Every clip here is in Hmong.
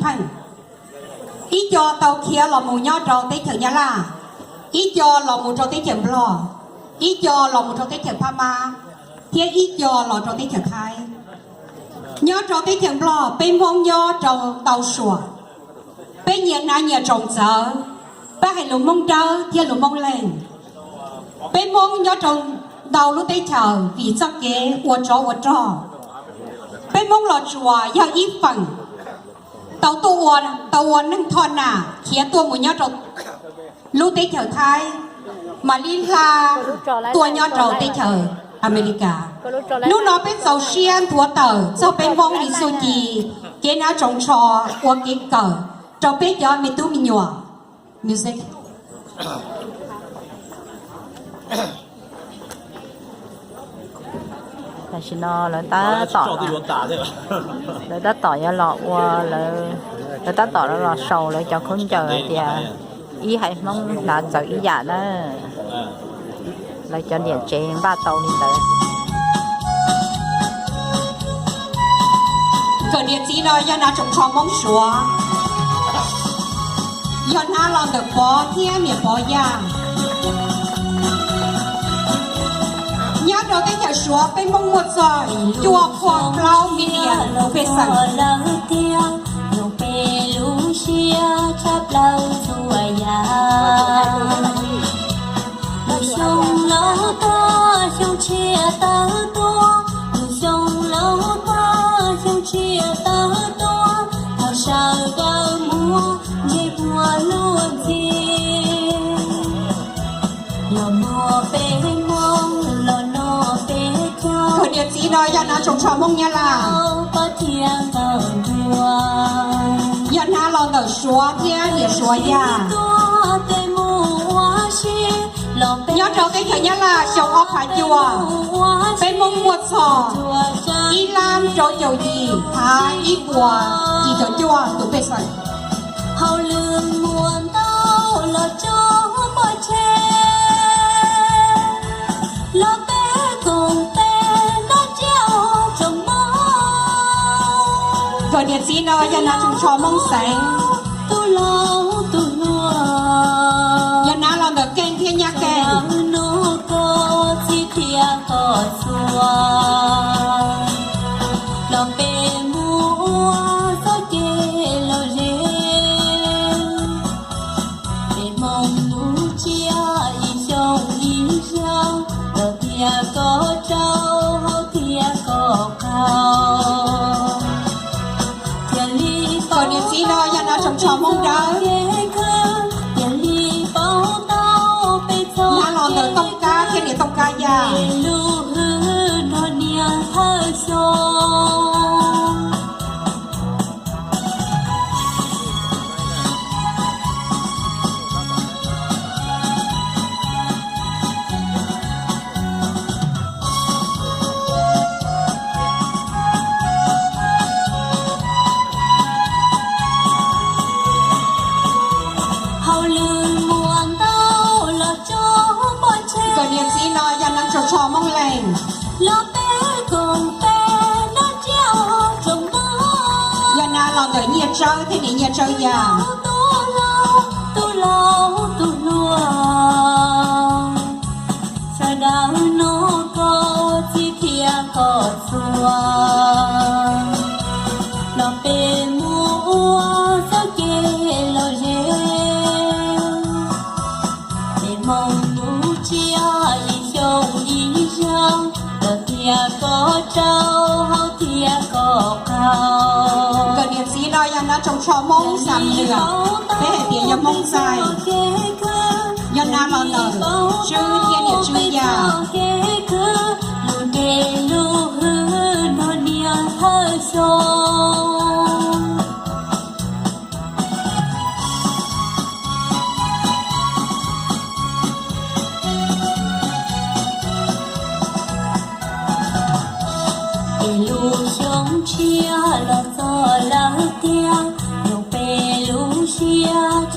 pheej. Ib co tau khiav los mus nyob rau teb chaws Nyab Laj, ib co los mus rau teb chaws Nplog, ib co los mus rau teb chaws Phab Mab, thiab ib co los rau teb chaws Thaib. Nyob rau teb chaws Nplog peb Hmoob nyob rau ntau suam, peb nyias hnav nyias tsoos txawv, peb hais lus Hmoob Dawb thiab lus Hmoob Leeg. Peb Hmoob nyob rau ntau lub teb chaws vim txoj kev ua tsov ua rog. Peb Hmoob Los Tsuas yog ib feem tau tuaj ua, tau ua neeg thoj nam khiav tuaj mus nyob rau lub teb chaws Thaib, mam li hla tuaj nyob rau teb chaws Amelikas. Hnub no peb txaus siab nthuav tawm txog peb Hmoob li txuj ci, kev hnav tsoos tsho ua kev kawm rau peb cov me tub me nyuam. Music. Tam sim no lawv tab tom, lawv tab tom yuav los ua, lawv tab tom los sau lawv cov khaub ncaws hais tias ib haiv Hmoob hnav txawv ib yam na. Lawv cov niam tsev npaj tau li ntawd. Kom niam txiv no yog hnav tsoos tsho Hmoob Suav, yog hnav los ntawm Pov thiab niam Pov Yaj. Nyob rau teb chaws Suav peb Hmoob muaj txog cuaj phuaj plaub million lub pej xeem. Kom niam txiv no yog hnav tsoos tsho Hmoob Nyab Laj. Yog hnav los ntawm Suav thiab niam Suav Yaj. Nyob rau teb chaws Nyab Laj xyoo ob phav cuaj, peb Hmoob muaj txog ib lab rau caum yim phav ib puas yim caum cuaj tus pej xeem. Kom niam txiv no yog hnav tsoos tsho Hmoob Xeev, yog hnav los ntawm Keej thiab Nyab Keej. Kom niam txiv no yog hnav tsoos tsho Hmoob Dawb, hnav los ntawm Tooj Kab thiab niam Tooj Kab Yaj. Kom niam txiv no yog hnav tsoos tsho Hmoob Leeg, yog hnav los ntawm Nyiaj Tsawb thiab niam Nyiaj Tsawb Yaj. Kom niam txiv no yog hnav tsoos tsho Hmoob Xam Lwm, peb hais tias yog Hmoob Txaij, yog hnav los ntawm Tswb thiab niam Tswb Yaj.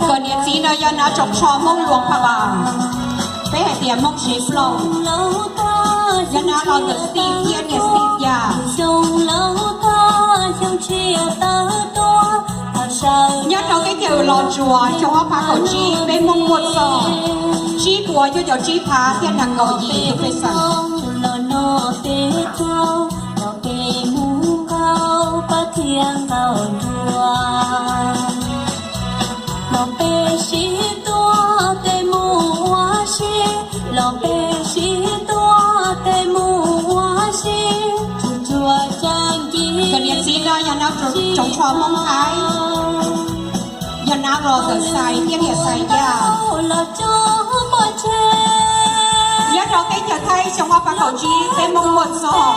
Kom niam txiv no yog hnav tsoos tsho Hmoob Luas Pha Vas, peb hais tias Hmoob Sev Plooj, yog hnav los ntawm Xis thiab niam Xis Yaj. Nyob rau teb chaws Los Tsuas xyoo ob phav kaum tsib peb Hmoob muaj txog tsib puas cuaj caum tsib phav thiab nees nkaum yim tus pej xeem. Cov niam txiv no yog hnav tsoos tsho Hmoob Thaib, yog hnav los ntawm Xais thiab niam Xais Yaj. Nyob rau teb chaws Thaib xyoo ob phav kaum tsib peb Hmoob muaj txog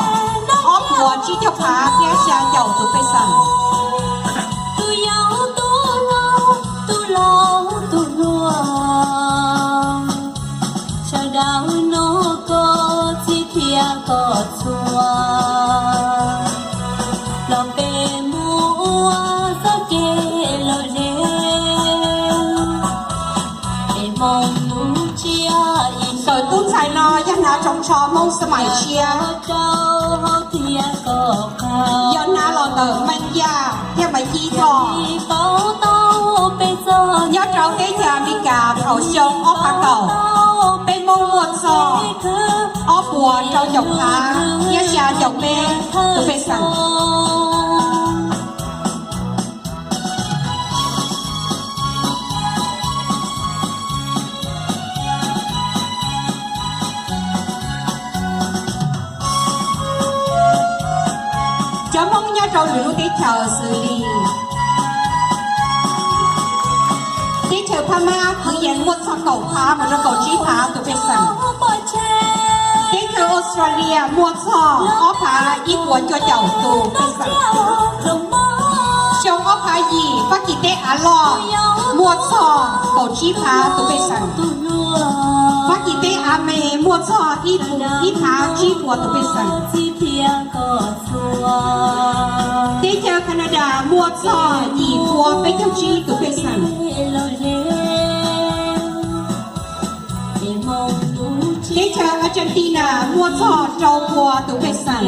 ob puas tsib caug phav thiab xya caum tus pej xeem. Kawm tub ntxhais no yog hnav tsoos tsho Hmoob Xas Mais Tshiab, yog hnav los ntawm Meej Yaj thiab Maiv Cib Thoj. Nyob rau teb chaws Amelikas thaum xyoo ob phav kaum, peb Hmoob muaj txog ob puas rau caum phav thiab xya caum peb tus pej xeem. Cov Hmoob nyob rau lwm lub teb chaws xws li teb chaws Phab Mab kwv yees muaj txog kaum phav mus rau kaum tsib phav tus pej xeem. Teb chaws Australia muaj txog ob phav ib puas cuaj caum tus pej xeem. Xyoo ob phav yim Fab Kis teb Av Loj muaj txog kaum tsib phav tus pej xeem. Fab Kis teb Av Me muaj txog ib phav tsib puas tus pej xeem. Teb chaws Canada muaj txog yim puas peb caug tsib tus pej xeem. Teb chaws Argentina muaj txog rau puas tus pej xeem.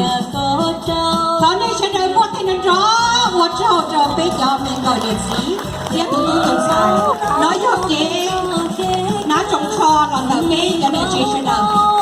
Thov nej sawv daws muaj theej nrov ua tsaug rau peb cov me nkawm niam txiv thiab tus tub tus ntxhais. No yog kev hnav tsoos tsho los ntawm peb cov niam tsev sawv daws.